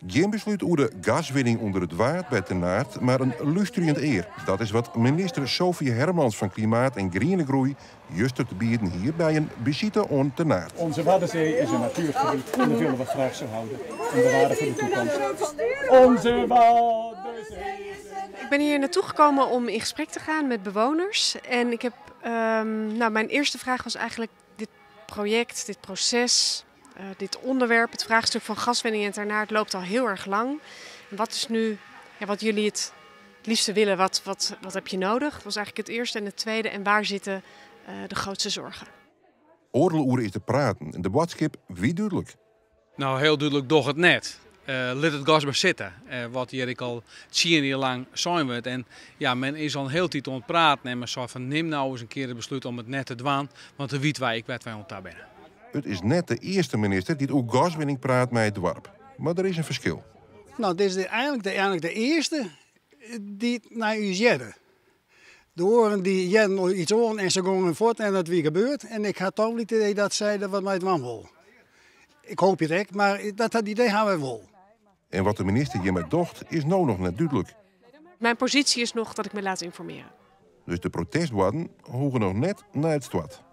Gjin beslút oer de gaswinning ûnder it Waad by Ternaard, mar in lústerjend ear. Dat is wat minister Sophie Hermans fan Klimaat en Griene Groei juster te bieden hie by in besite oan Ternaard. Onze Waddenzee is een natuurgebied en dat willen we graag zo houden en bewaren voor de toekomst. Onze Waddenzee is een... Ik ben hier naartoe gekomen om in gesprek te gaan met bewoners. En ik heb, nou, mijn eerste vraag was eigenlijk dit project, dit proces, dit onderwerp, het vraagstuk van gaswinning in Ternaard loopt al heel erg lang. En wat is nu, ja, wat jullie het liefste willen, wat heb je nodig? Dat was eigenlijk het eerste en het tweede. En waar zitten de grootste zorgen? Oardel oere is te praten en de boadskip wie dúdlik. Nou, hiel dúdlik doch it net. Lit it gas mar sitte. Wat hjir ek al 10 jier lang sein wurdt. En ja, men is al in hiele tiid oan it praten en men sei fan nim no ris in kear it beslút om it net te dwaan, want dan witte wy ek wêr't wy oan ta binne. It is net de earste minister dy't oer gaswinning praat mei it doarp. Mar der is in ferskil. Nou, dit is eigenlijk de earste dy't nei ús hearde. De oaren dy hearden iets oan en se gongen fuort en dat wie gebeurd. En ik ha toch wol it idee dat sy der wat mei dwaan wol. Ik hoopje it ek, mar dat idee ha wy wol. En wat de minister hjirmei docht, is no noch net dúdlik. Mijn positie is nog dat ik me laat informeren. Dus de protestbuorden hoege noch net nei it stoart.